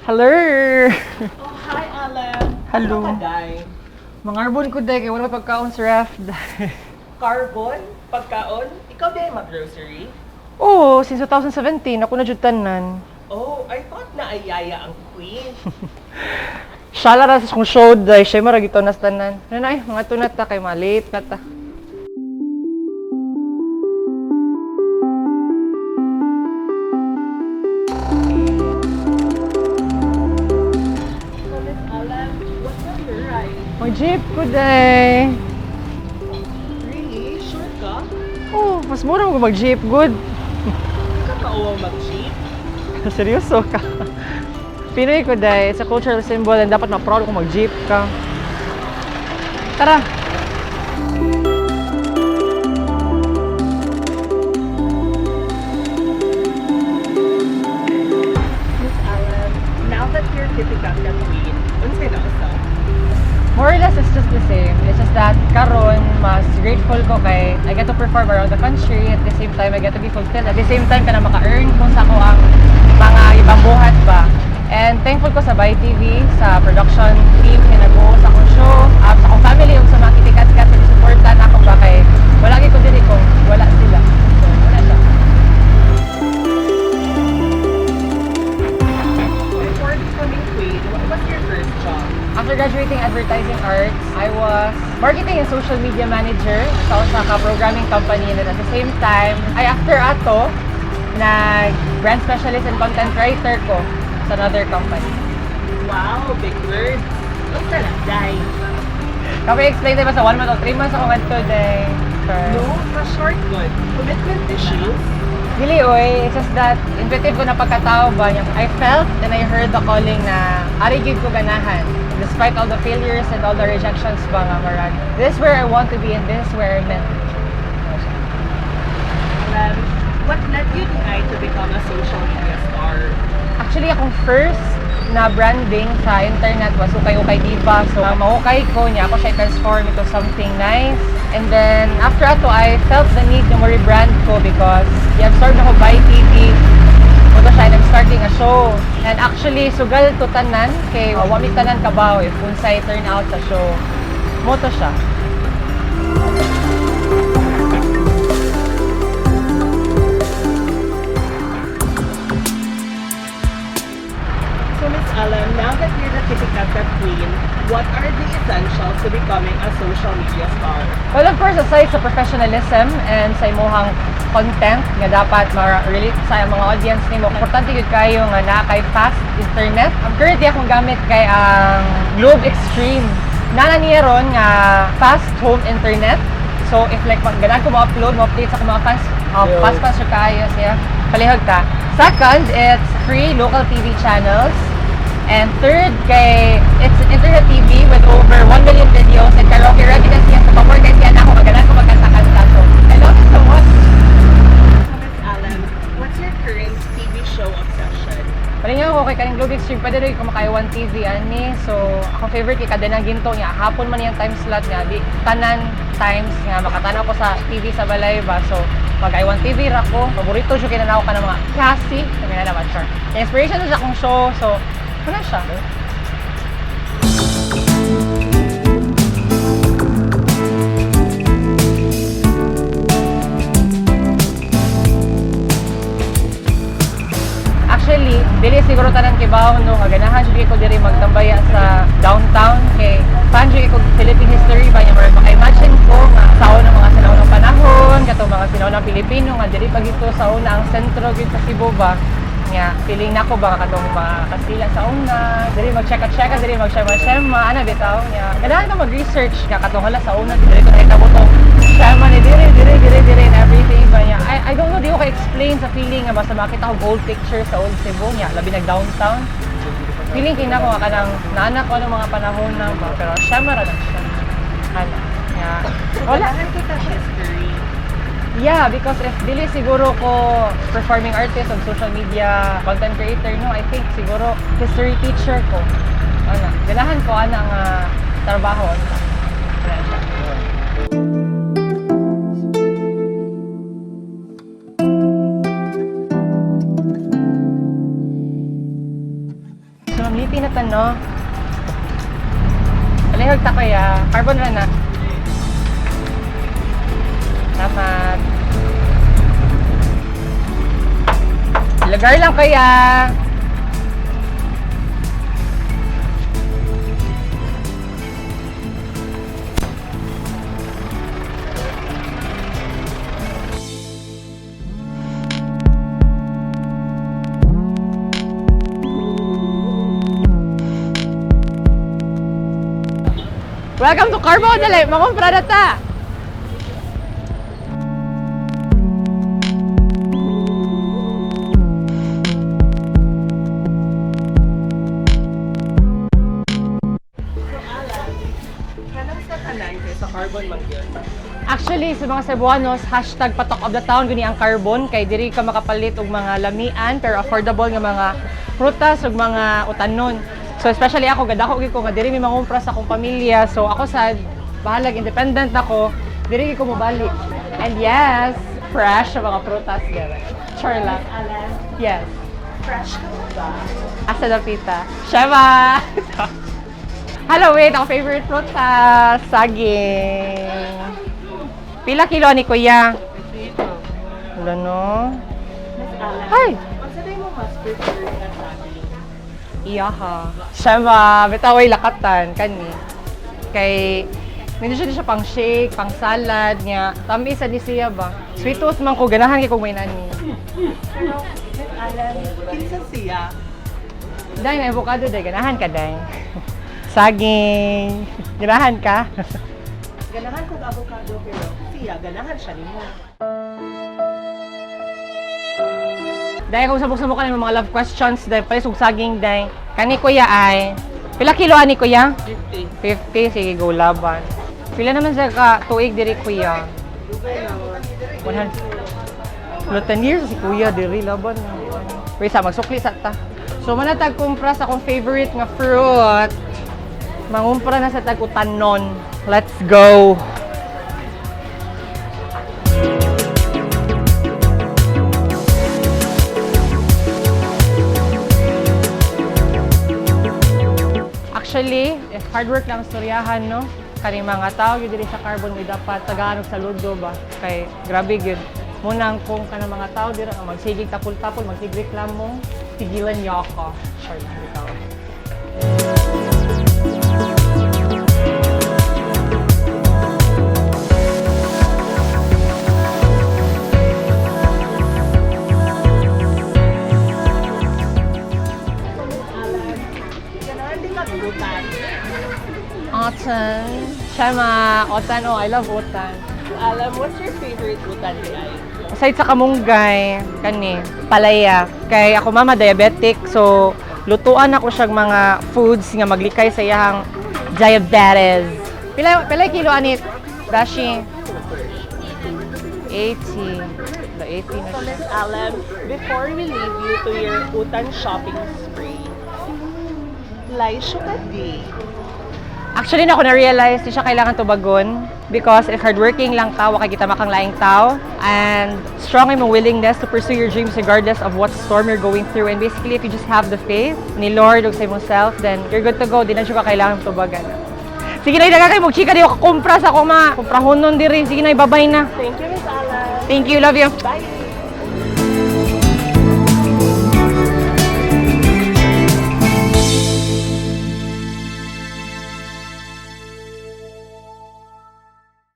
Hello! Oh, hi, Alan. Hello. Ano ka, Day? Mangarbon ko day kay wala pa pagkaon sa ref day. Carbon? Pagkaon? Ikaw di ay mag-grocery? Oo, since 2017 ako na jud tanan. Oh, I thought na ayaya ang queen. Siya ra sa kong show day, siya marag ito nas tanan. Ano na ay, mga tunat ta kay malate na ta. So, Miss Alan, what's on your right? Mag-jeep ko day. Really? Sure ka? Oh, mas mura mo mag-jeep, good. Ikaw ka uwang mag-jeep? Seryoso ka. Pinoy ko day, it's a cultural symbol and dapat ma-proud kung mag-jeep ka. Tara! Miss Alan, now that you're Kitikatka queen, unsay na usa? More or less, it's just the same. It's just that karon mas grateful ko kay I get to perform around the country. At the same time, I get to be fulfilled. At the same time, kana maka-earn kung sa ako ang mga ibang buhat ba. And thankful ko sa Bay TV, sa production team nga nag-uo sa akong show, sa akong family, ug sa mga kitikat-kat sa suporta na ako ba kay wala gyud ko diri kung wala sila. So, wala siya. Before becoming queen, what was your first job? After graduating advertising arts, I was marketing and social media manager sa usa ka programming company, and then at the same time, ay after ato, nag brand specialist and content writer ko sa another company. Wow, big words. Unsa na, Day? Kami explain diba sa 1 month o 3 months ako ngadto day. Sure. No, ka-short good. Commitment issues? Dili oy, it's just that intuitive ko na pagkatao ba niya. I felt and I heard the calling na ari gyud ko ganahan. Despite all the failures and all the rejections ba nga marag. This is where I want to be and this is where I'm meant to be. Alan, what led you to to become a social media star? Actually, akong first na branding sa internet was Ukay Ukay Diva. So, maukay ko niya. Ako siya transform into something nice. And then, after ato, I felt the need na mo-rebrand ko because i-absorb na ko by TV. Muto siya, and I'm starting a show. And actually, sugal to tanan, kay wami tanan kabaw if unsay turn out sa show. Moto siya. So, Miss Alan, now that you're the Titicaca queen, what are the essentials to becoming a social media star? Well, of course, aside sa professionalism and sa imuhang content nga dapat ma-relate sa mga audience nimo, importante gyud kayo nga naa kay fast internet. Ang currently akong gamit kay ang Globe Extreme. Nana niya ron nga fast home internet. So if like ganahan ko mo-upload, mo-update sa akong mga fans, fast fast siya kaayo siya. Palihog ta. Second, it's free local TV channels. And third, kay it's internet TV with over 1 million videos and karaoke ready na siya. So, pabor kay siya na ako, maganan ko magkanta-kanta. So, I love it so much. So, Miss Alan, what's your current TV show obsession? Palingaw ko kay kaning Globe Extreme, pwede rin ko maka TV ani. So, akong favorite kay Kadenang Ginto niya. Hapon man iyang time slot nga di tanan times nga makatanaw ko sa TV sa balay ba. So, mag I1 TV ra ko. Paborito jud kay nanaw ka ng mga Cassie. Kami na naman sure. Inspiration na siya akong show. So, wala siya. Actually, dili siguro tanan kibaw no nga ganahan jud ko diri magtambaya sa downtown kay fan jud ko Philippine history ba niya, murag maka-imagine ko nga sa unang mga sinaunang panahon katong mga sinaunang Pilipino nga diri pa gito sa una ang sentro gyud sa Cebu ba nga feeling nako ba katong mga Kastila sa una diri mag-cheka-cheka diri mag-shema-shema ana bitaw niya ganahan ko mag-research nga katong hala sa una diri ko nahitabo tong shema ni diri diri diri diri and everything ba niya. I don't know, di ko ka-explain sa feeling nga basta makita ko old picture sa old Cebu niya, labi nag downtown, feeling kina ko nga kanang naanak ko ng mga panahon na ba, pero shema ra lang siya ana nga wala. Ganahan kita history. Yeah, because if dili siguro ko performing artist o social media content creator, no, I think siguro history teacher ko. Ana, ganahan ko ana nga trabaho ana. Wala siya. So no? Palihog ta, kuya. Carbon ra na. Salamat. Lugar lang, kuya. Welcome to Carbon. Dali, mangumpra na ta. So, Alan, kanang sa tanan kay sa Carbon man gyud. Actually, sa mga Cebuanos, #PatalkOfTheTown guni ang Carbon kay diri ka makapalit og mga lamian pero affordable nga mga prutas ug mga utanon. So especially ako, gadako gyud ko nga diri mi mangumpra sa akong pamilya. So ako sad bahalag independent ako, diri gyud ko mobalik. And yes, fresh ang mga prutas diri. Char lang. Alan, Yes. fresh ka ba? Asa dapita. Shema! Hello, wait. Ang favorite prutas, saging. Pila kilo ni kuya? Wala no? Miss Alan, Hi! unsa day mo mas prefer nga saging? Iyaha. Shema, bitaway lakatan kani. Kay hindi siya siya pang shake, pang salad niya. Tamis ni siya ba? Sweet tooth man ko ganahan kay kung may nani. Pero, Miss Alan, kinsa siya? Day, may avocado day. Ganahan ka, day. Saging. Ganahan ka? Ganahan kog avocado pero siya ganahan siya nimo. Dahil kung sabok-sabok ka ng mga love questions, dahil palis og saging, dahil. Kani kuya ay, pila kilo ani kuya? 50. 50, sige go laban. Pila naman sa ka tuig diri kuya? 100. Wala, 10 years si kuya diri laban. Wait sa magsukli sa ta. So manatag kumpra sa akong favorite nga fruit. Mangumpra na sa tag utanon. Let's go. Actually, if hard work lang ang storyahan, no? Kani mga tao gyud diri sa Carbon may dapat tagaan og saludo ba kay grabe gyud. Munang kung kanang mga tao dira ang magsigig tapol-tapol, magsigig reklamo, tigilan niyo ako. Sure lang bitaw. Alan, ganahan din ka utan. Otan. Shema, otan. Oh, I love otan. Alan, what's your favorite utan guys? Aside sa kamunggay, kani, palaya. Kay ako mama diabetic, so lutuan ako siyang mga foods nga maglikay sa iyang diabetes. Pila pila kilo anit? Dashi. 80. The 80 na So, siya. Miss Alan, before we leave you to your utan shopping spree, laisyo ka di. Actually, na ako na-realize, di siya kailangan tubagon because if hardworking lang ka, wa kay kita makang laing tao and strong imong willingness to pursue your dreams regardless of what storm you're going through. And basically, if you just have the faith ni Lord ug sa imong self, then you're good to go. Di na siya ka kailangan tubagan. Sige na, daga kay magchika di ako kumpra sa akong mga kumprahonon diri. Sige na, babay na. Thank you, Miss Alan. Thank you, love you. Bye!